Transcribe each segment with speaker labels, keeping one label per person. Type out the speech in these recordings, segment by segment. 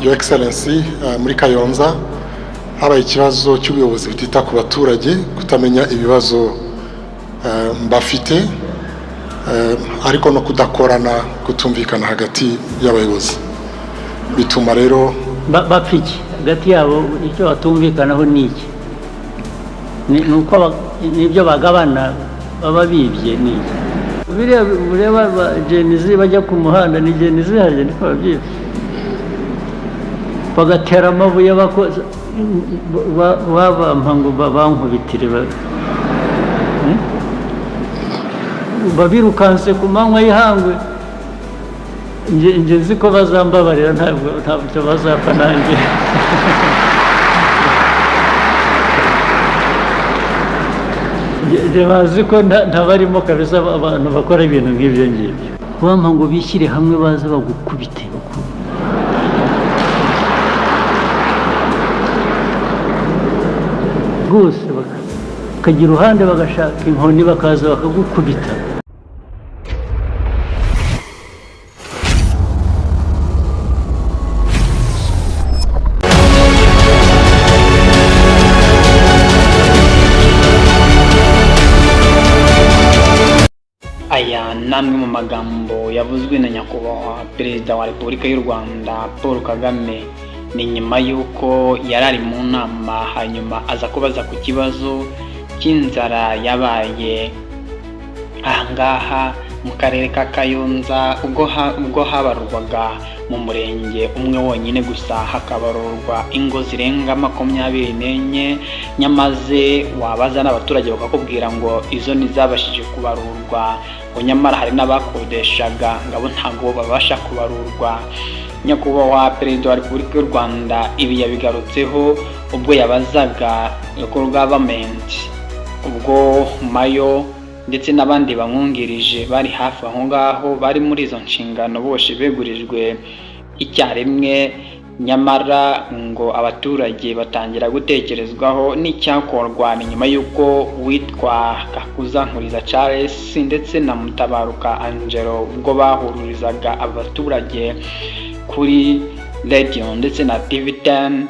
Speaker 1: Your Excellency, muri Kayonza habaye ikibazo cy'ubuyobozi butita ku baturage, kutamenya ibibazo bafite, ariko no kudakorana, kutumvikana hagati y'abayobozi, bituma rero
Speaker 2: Bapfa iki hagati yabo? Icyo batumvikanaho ni iki? Ni uko n'ibyo bagabana baba bibye? Ni iki? Biriya ureba ba Gen Z bajya ku muhanda, ni Gen Z harya niko babyita, bagatera amabuye, babampa ngo bankubitire, Eh? Babirukanse ku manywa y'ihangu. Nge nzi ko bazambabarira, ntabwo bazapfa nanjye. Nge bazi ko ntabarimo kabisa, abantu bakora ibintu nk'ibyo ngibyo. Wampa ngo bishyire hamwe baze bagukubite, rwose bakajya iruhande, bagashaka inkoni, bakaza bakagukubita.
Speaker 3: Aya ni amwe mu magambo yavuzwe na Nyakubahwa Perezida wa Repubulika y'u Rwanda Paul Kagame. Ni nyuma y'uko yari ari mu nama, hanyuma aza kubaza ku kibazo cy'inzara yabaye ahangaha mu karere ka Kayonza, ubwo habarurwaga mu murenge umwe wonyine gusa hakabarurwa ingo zirenga 24, nyamaze wabaza n'abaturage bakakubwira ngo izo ntizabashije kubarurwa, ngo nyamara hari n'abakodeshaga, ngabo ntabwo babasha kubarurwa. Nyakubahwa Perezida wa Repubulika y'u Rwanda ibi yabigarutseho ubwo yabazaga local government, ubwo mayor ndetse n'abandi bamwungirije bari hafi aho ngaho, bari muri izo nshingano, bose begurijwe icyarimwe, nyamara ngo abaturage batangira gutekerezwaho n'icyakorwa. Ni nyuma y'uko witwa Kakuza Nkuriza Charles ndetse na Mutabaruka Angelo, ubwo bahururizaga abaturage kuri radiyo ndetse na TV 10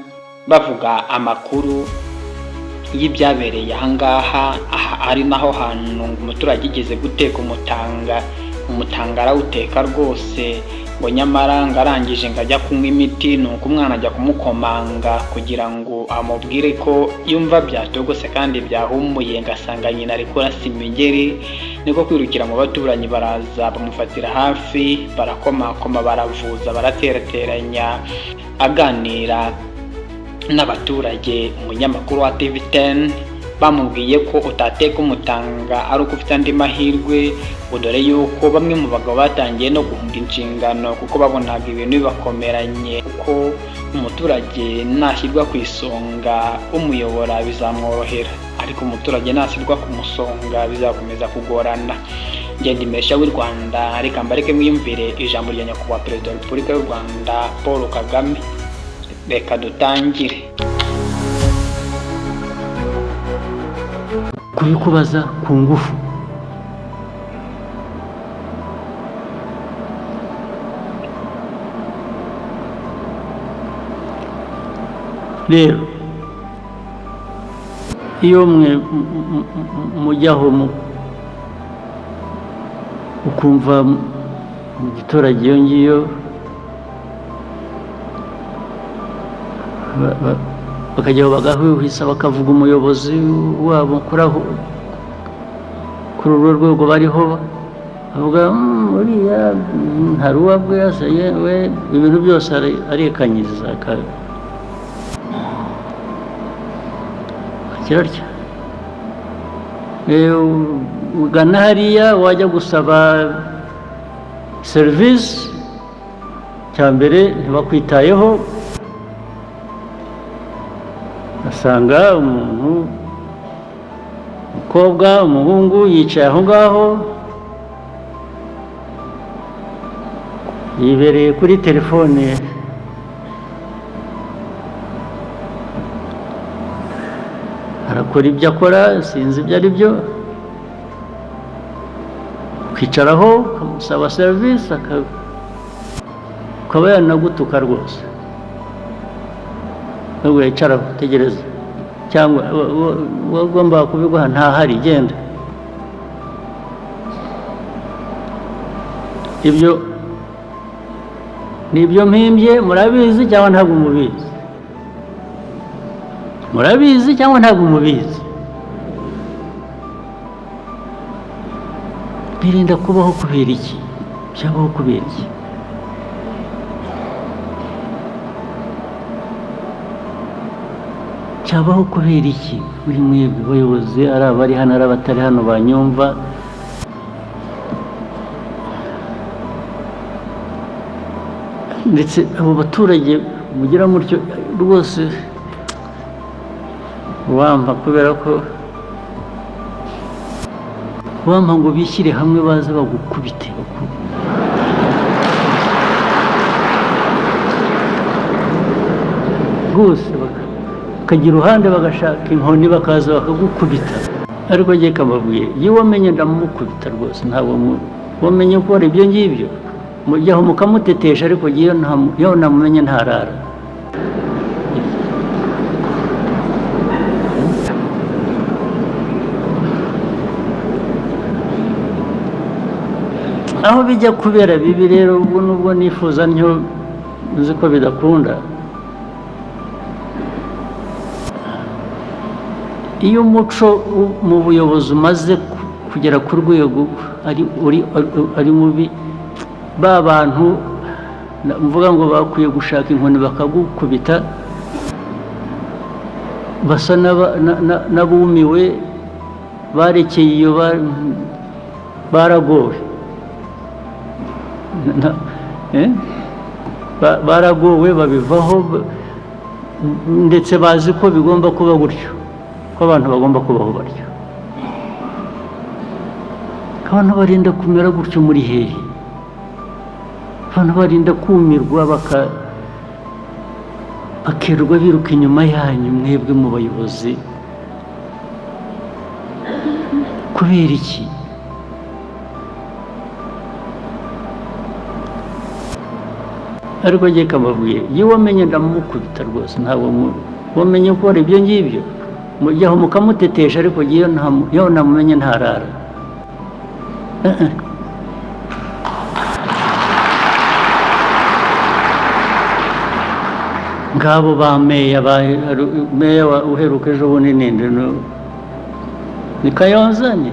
Speaker 3: bavuga amakuru y'ibyabereye ahangaha. Aha ari naho hantu umuturage yigeze guteka umutanga, umutanga arawuteka rwose, ngo nyamara ngo arangije ngo ajya kunywa imiti, nuko umwana ajya kumukomanga kugira ngo amubwire ko yumva byatogose kandi byahumuye, ngo asanga nyina ari kurasa imigeri, niko kwirukira mu baturanyi, baraza bamufatira hafi, barakomakoma, baravuza, baraterateranya. Aganira n'abaturage, umunyamakuru wa TV 10 bamubwiye ko utateka umutanga ari uko ufite andi mahirwe, ngo dore yuko bamwe mu bagabo batangiye no guhunga inshingano kuko babonaga ibintu bibakomeranye, kuko umuturage nashyirwa ku isonga umuyobora bizamworohera, ariko umuturage nashyirwa ku musonga bizakomeza kugorana. Ngenda imesha w'i Rwanda, reka mbareke mwiyumvire ijambo rya Nyakubahwa Perezida wa Repubulika y'u Rwanda Paul Kagame. Reka dutangire.
Speaker 2: Kubikubaza ku ngufu, rero iyo mwe mujyaho ukumva mu giturage iyo ngiyo bakajyaho bagahwihwisa, bakavuga umuyobozi wabo kuri urwo rwego bariho, bavuga uriya hari uwo abwira se we, ibintu byose arikanyiza, agira atya. Ugana hariya wajya gusaba serivisi, cya mbere ntibakwitayeho, asanga umuntu, umukobwa, umuhungu yicaye aho ngaho, yibereye kuri telefone, arakora ibyo akora, sinzi ibyo ari byo. Ukicaraho ukamusaba serivisi, akaba yanagutuka rwose. Nubwo yicara utegereza, cyangwa uwagomba kubiguha ntahari, genda. Ibyo ni ibyo mpimbye, murabizi cyangwa ntabwo mubizi? Murabizi cyangwa ntabwo mubizi? Birinda kubaho kubera iki? Byabaho kubera iki? Cyabaho kubera iki? Muri mwebwe bayobozi, ari abari hano, ari abatari hano banyumva, ndetse abo baturage mugira mutyo rwose, wampa kubera ko wampa ngo bishyire hamwe baze bagukubite. Rwose bakajya iruhande bagashaka inkoni bakaza bakagukubita. Ariko njye kababwiye, iyo wamenye ndamukubita rwose, ntabwo wamenye ko ari ibyo ngibyo mujyaho mukamutetesha, ariko iyo namumenye ntarara. Aho bijya kubera bibi rero, ubwo nubwo nifuza ntyo nzi ko bidakunda, iyo umuco mu buyobozi umaze kugera ku rwego ari mubi, ba bantu mvuga ngo bakwiye gushaka inkoni bakagukubita, basa n'abumiwe, barekeye iyo baragowe. Baragowe babivaho, ndetse bazi ko bigomba kuba gutyo, ko abantu bagomba kubaho batyo. Abantu barinda kumera gutyo muri hehe? Abantu barinda kumirwa bakirirwa biruka inyuma yanyu mwebwe mu bayobozi, kubera iki? Ariko njye kababwiye, iyo wamenye ndamukubita rwose, ntabwo wamenye ko ari ibyo ngibyo mujyaho mukamutetesha, ariko iyo namumenye ntarara. Ngabo ba meya, meya uheruka ejo bundi ninde? Ni Kayonza ni?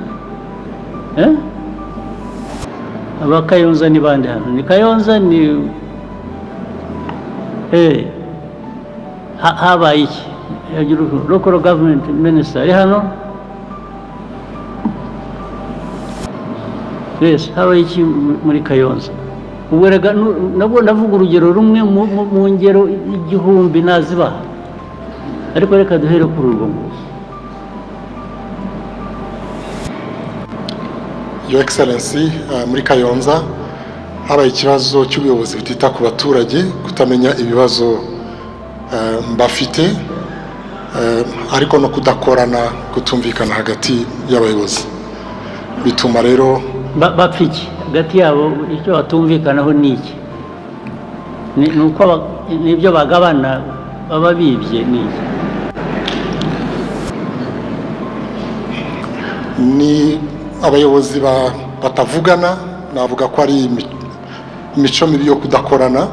Speaker 2: Aba Kayonza ni bande hano? Ni Kayonza ni habaye iki? Local government minister ari hano? Yes, habaye iki muri Kayonza? Ubwo rega nabwo ndavuga urugero rumwe mu ngero 1000 nazibaha, ariko reka duhere kuri urwo ngurwo.
Speaker 1: Your Excellency, muri Kayonza habaye ikibazo cy'ubuyobozi butita ku baturage, kutamenya ibibazo bafite, ariko no kudakorana, kutumvikana hagati y'abayobozi, bituma rero
Speaker 2: bapfa iki hagati yabo? Icyo batumvikanaho ni iki? Ni uko n'ibyo bagabana baba bibye, ni iki?
Speaker 1: Ni abayobozi batavugana, navuga ko ari imico mibi yo kudakorana,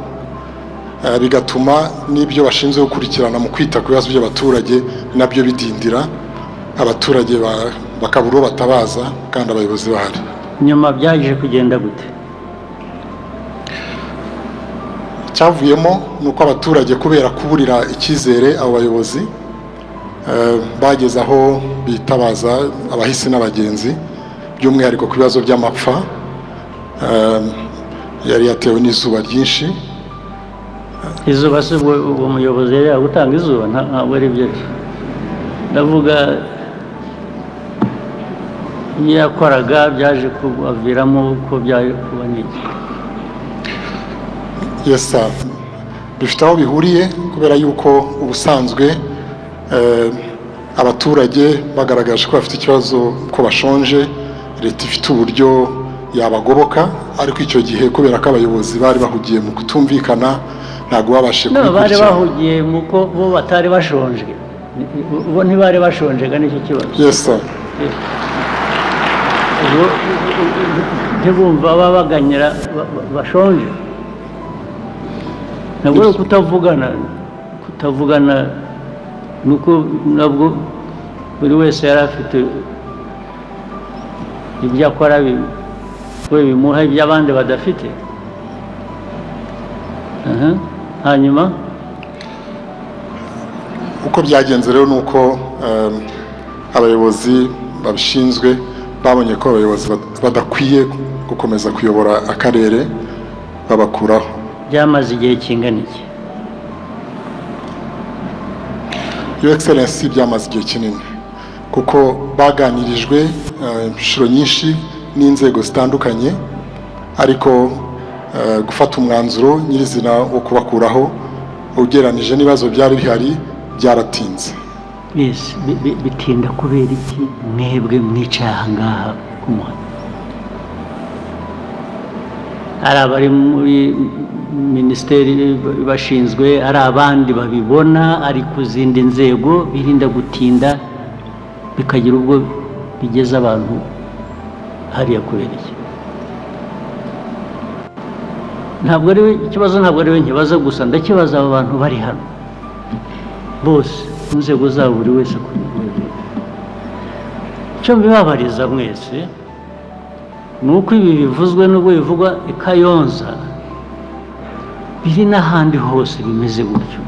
Speaker 1: bigatuma n'ibyo bashinzwe gukurikirana mu kwita ku bibazo by'abaturage nabyo bidindira, abaturage bakabura uwo batabaza kandi abayobozi bahari.
Speaker 2: Nyuma byaje kugenda gute?
Speaker 1: Icyavuyemo ni uko abaturage kubera kuburira icyizere abo bayobozi, bageze aho bitabaza abahisi n'abagenzi, by'umwihariko ku bibazo by'amapfa yari yatewe n'izuba ryinshi.
Speaker 2: Izuba se ubwo muyobozi yari yagutanga izuba? Ntabwo ari byo. Ndavuga iyo yakoraga byaje kubaviramo ko byaje kuba n'iki?
Speaker 1: Yes sir, bifite aho bihuriye, kubera yuko ubusanzwe abaturage bagaragaje ko bafite ikibazo, ko bashonje, leta ifite uburyo yabagoboka, ariko icyo gihe kubera ko abayobozi bari bahugiye mu kutumvikana Ntabwo babashije
Speaker 2: No, bari
Speaker 1: kubikurikirana.
Speaker 2: bahugiye mu ko bo batari bashonje. Bo ntibari bashonjega, nicyo kibazo.
Speaker 1: Yes, sir.
Speaker 2: Ubwo ntibumva babaganyira bashonje. Ntabwo ari ukutavugana. Kutavugana ni uko nabwo buri wese yari afite ibyo akora we bimuha ibyo abandi badafite. Aha. Hanyuma?
Speaker 1: Uko byagenze rero ni uko abayobozi babishinzwe babonye ko abayobozi badakwiye gukomeza kuyobora akarere, babakuraho.
Speaker 2: Byamaze igihe kingana iki?
Speaker 1: Your Excellency, byamaze igihe kinini kuko baganirijwe inshuro nyinshi n'inzego zitandukanye, ariko gufata umwanzuro nyirizina wo kubakuraho, ugereranije n'ibibazo byari bihari, byaratinze.
Speaker 2: Yes, bitinda kubera iki mwebwe mwicaye aha ngaha ku muhanda? Ari abari muri minisiteri bashinzwe, ari abandi babibona, ari ku zindi nzego, birinda gutinda bikagira ubwo bigeza abantu hariya kubera iki? Ntabwo ari we ikibazo, ntabwo ari we nkibaza gusa, ndakibaza aba bantu bari hano bose ku nzego zabo, buri wese ku rwego. Icyo mbibabariza mwese ni uko ibi bivuzwe, n'ubwo bivugwa i Kayonza, biri n'ahandi hose bimeze gutyo.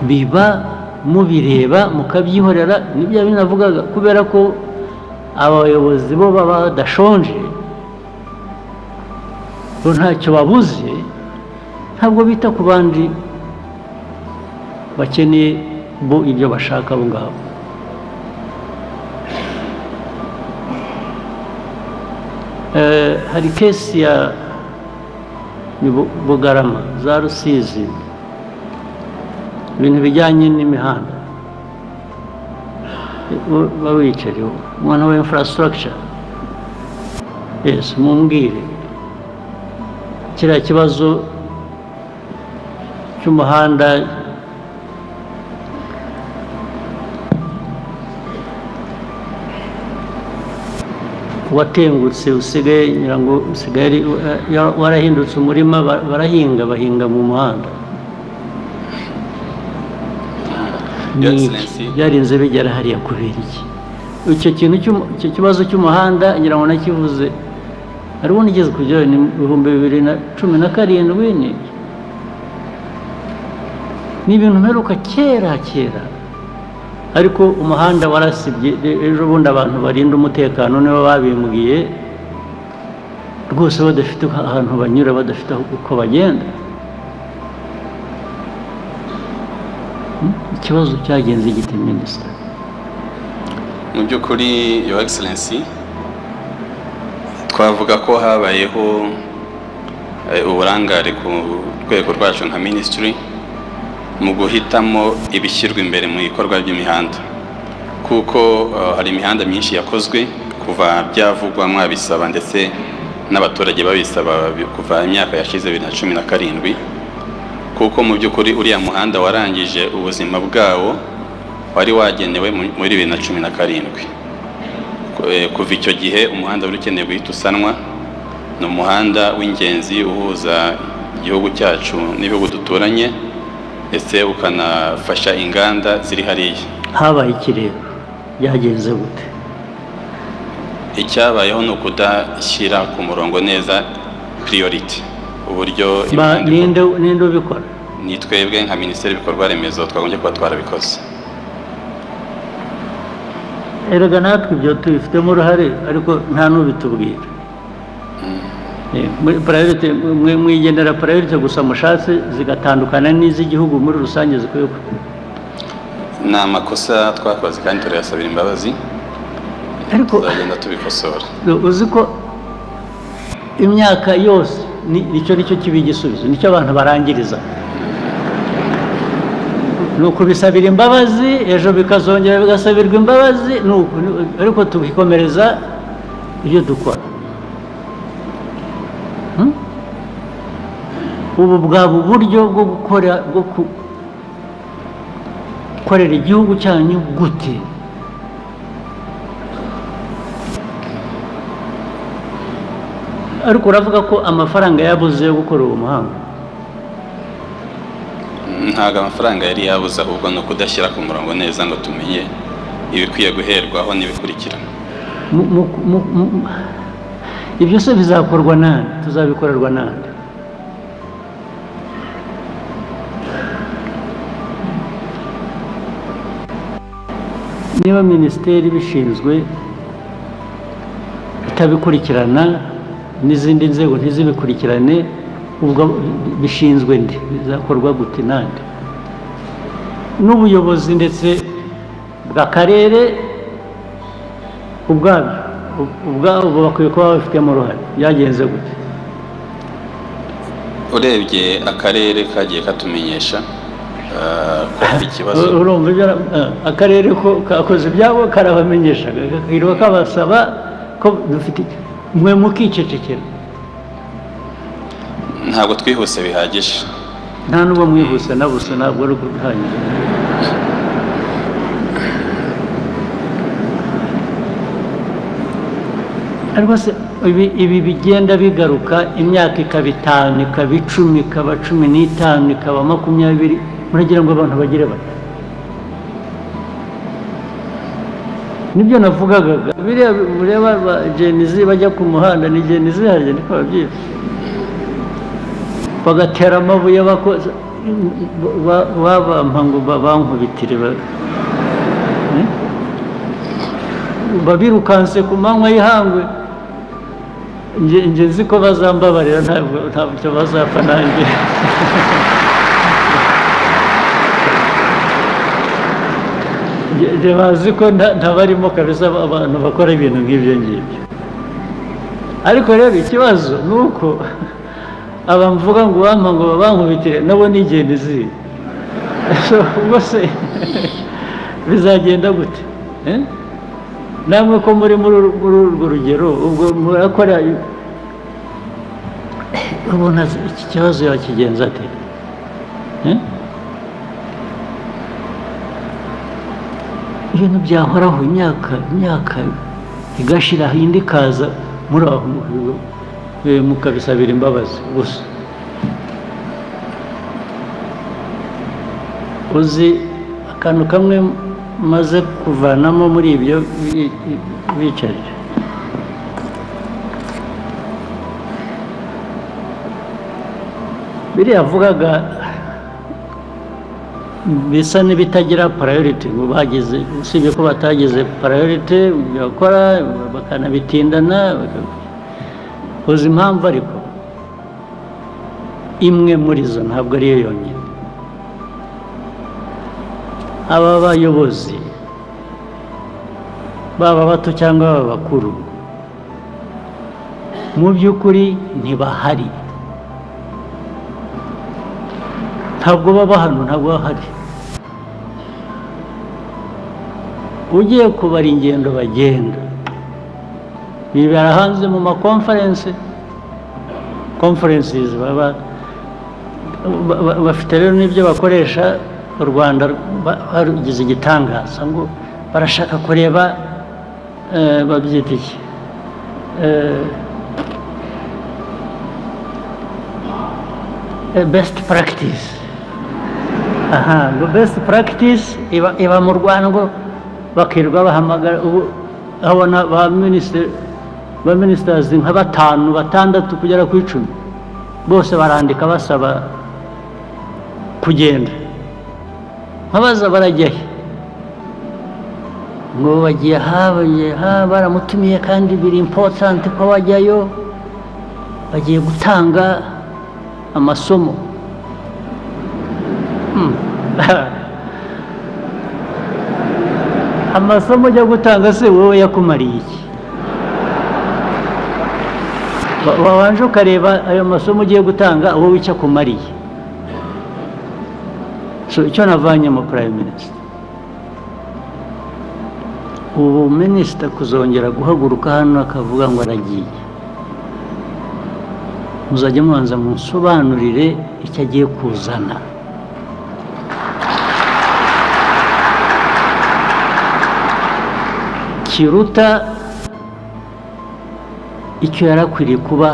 Speaker 2: Biba mubireba mukabyihorera. Nibyo binavugaga, kubera ko abayobozi bo baba badashonje, bo ntacyo babuze, ntabwo bita ku bandi bakeneye bo ibyo bashaka abo ngabo. Hari case ya ni Bugarama za Rusizi, ibintu bijyanye n'imihanda. Bawicare, umwana wa infrastructure, yes, mumbwire kiriya kibazo cy'umuhanda. Watengutse, usigaye, ngira ngo usigaye warahindutse umurima, barahinga, bahinga mu muhanda.
Speaker 4: Your
Speaker 2: Ni iki?
Speaker 4: Excellency.
Speaker 2: Byarinze bigera hariya kubera iki? Icyo kintu icyo kibazo cy'umuhanda, ngira ngo nakivuze, hariho nigeze kujyayo, ni 2017. Ni ibintu mperuka kera kera, ariko umuhanda warasibye. Ejo bundi abantu barinda umutekano nibo babimbwiye rwose, badafite ahantu banyura, badafite uko bagenda. Ikibazo cyagenze gite, minisita?
Speaker 4: Mu by'ukuri, Your Excellency, twavuga ko habayeho uburangare ku rwego rwacu nka minisitiri mu guhitamo ibishyirwa imbere mu bikorwa by'imihanda, kuko hari imihanda myinshi yakozwe kuva byavugwa, mwabisaba, ndetse n'abaturage babisaba kuva imyaka yashize 2017, kuko mu by'ukuri uriya muhanda warangije ubuzima bwawo wari wagenewe muri 2017. Kuva icyo gihe umuhanda wari ukeneye guhita usanwa. Ni umuhanda w'ingenzi uhuza igihugu cyacu n'ibihugu duturanye, ndetse ukanafasha inganda ziri hariya.
Speaker 2: Habaye iki rero? Byagenze gute?
Speaker 4: Icyabayeho ni ukudashyira ku murongo neza priority, uburyo imihanda
Speaker 2: Ninde, ninde ubikora?
Speaker 4: Ni twebwe nka minisiteri y'ibikorwa remezo twagombye kuba twarabikoze.
Speaker 2: Erega natwe ibyo tubifitemo uruhare, ariko nta n'ubitubwira. Muri priority mwigenera priority gusa mushatse, zigatandukana n'iz'igihugu muri rusange zikwiye
Speaker 4: Ni amakosa twakoze kandi turayasabira imbabazi.
Speaker 2: Ariko
Speaker 4: Tuzagenda tubikosora.
Speaker 2: uzi ko imyaka yose nicyo kiba igisubizo, nicyo abantu barangiriza, ni ukubisabira imbabazi, ejo bikazongera bigasabirwa imbabazi, ni uku, ariko tukikomereza ibyo dukora. Ubu bwaba uburyo bwo gukora, bwo gukorera igihugu cyanyu gute? Ariko uravuga ko amafaranga yabuze yo gukora uwo muhanda.
Speaker 4: Ntabwo amafaranga yari yabuze, ahubwo ni ukudashyira ku murongo neza ngo tumenye ibikwiye guherwaho n'ibikurikira.
Speaker 2: Ibyo se bizakorwa nande? Tuzabikorerwa nande? Niba minisiteri ibishinzwe itabikurikirana n'izindi nzego ntizibikurikirane, ubwo bishinzwe nde? Bizakorwa gute nande? N'ubuyobozi ndetse bw'akarere ubwabyo ubwabo bakwiye kuba babifitemo uruhare. Byagenze gute?
Speaker 4: Urebye akarere kagiye katumenyesha ko hari ikibazo.
Speaker 2: Urumva ibyo akarere ko kakoze ibyabo, karabamenyesha, kakirwa kabasaba ko dufite, mwe mukicecekera.
Speaker 4: Ntabwo twihuse bihagije.
Speaker 2: Nta n'ubwo mwihuse na busa, ntabwo ari ukuhanyura. Ariko se ibi bigenda bigaruka imyaka ikaba 5, ikaba 10, ikaba 15, ikaba 20, muragira ngo abantu bagire bate? Nibyo navugaga, biriya mureba ba Gen Z bajya ku muhanda, ni Gen Z harya niko babyita, bagatera amabuye, babampa ngo bankubitire, babirukanse ku manywa y'ihangwe. Nge nzi ko bazambabarira, ntabwo bazapfa nanjye. Nge bazi ko ntabarimo kabisa abantu bakora ibintu nk'ibyo ngibyo. Ariko rero ikibazo ni uko aba mvuga ngo bampa ngo babankubitire nabo ni Gen Z. Ubwo se bizagenda gute? Namwe ko muri muri urwo rugero, ubwo murakora, ubona iki kibazo yakigenza ate? Ibintu byahoraho imyaka igashira, indi ikaza, muri aho mukabisabira imbabazi gusa. Uzi akantu kamwe maze kuvanamo muri ibyo bicarije? Biriya avugaga bisa n'ibitagira priority, ngo bagize, usibye ko batagize priority bakora bakanabitindana. Uzi impamvu? Ariko imwe muri zo, ntabwo ariyo yonyine. Aba bayobozi, baba bato cyangwa baba bakuru, mu by'ukuri ntibahari, ntabwo baba hano, ntabwo bahari. Ugiye kubara ingendo bagenda, bibera hanze mu ma conferences baba bafite. Rero n'ibyo bakoresha u Rwanda barugize igitangaza, ngo barashaka kureba, babyita iki, best practice. Aha ngo best practice iba mu Rwanda, ngo bakirwa bahamagara. Ubu abona ba minisitiri, ba ministers nka batanu, batandatu, kugera ku 10, bose barandika basaba kugenda. Nkabaza, barajya he? Ngo bagiye habaye ha, baramutumiye kandi biri important ko bajyayo, bagiye gutanga amasomo. Amasomo ujya gutanga se wowe yakumariye iki? Wabanje ukareba ayo masomo ugiye gutanga wowe icyo akumariye. So icyo navanye mu prime minister, ubu minisita kuzongera guhaguruka hano akavuga ngo aragiye. Muzajya mubanza munsobanurire icyo agiye kuzana. Kiruta icyo yari akwiriye kuba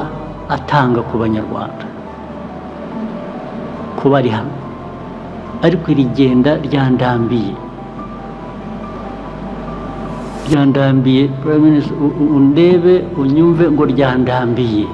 Speaker 2: atanga ku Banyarwanda, kuba ari hano. Ariko iri genda ryandambiye, ryandambiye. Prime Minister, undebe, unyumve ngo ryandambiye.